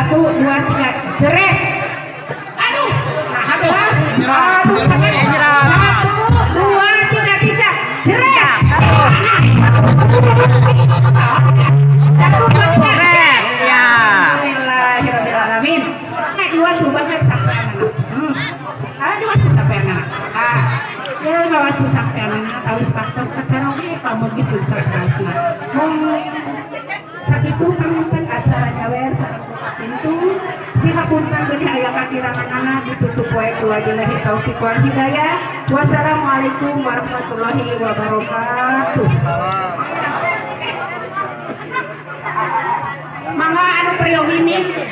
Satu, dua, tiga, jeret. Aduh, nah, aduh, aduh, satu, dua, tiga, tiga, jeret. Satu, dua, tiga, jeret. Ya. Alhamdulillahirobbilalamin. Nah, dua tuh banyak sampai anak. Ah, dua tuh sampai anak. Ah, ya bawa susah sampai anak. Tahu waktu acara oge pamugi sukses terasna. Mung sakitu panginten acara nyawer sareng buka pintu. Sihapunten benih aya kakiranganana, ditutup wae ku wabillahi taufiq wal hidayah. Wassalamualaikum warahmatullahi wabarakatuh. Mangga anu peryogi.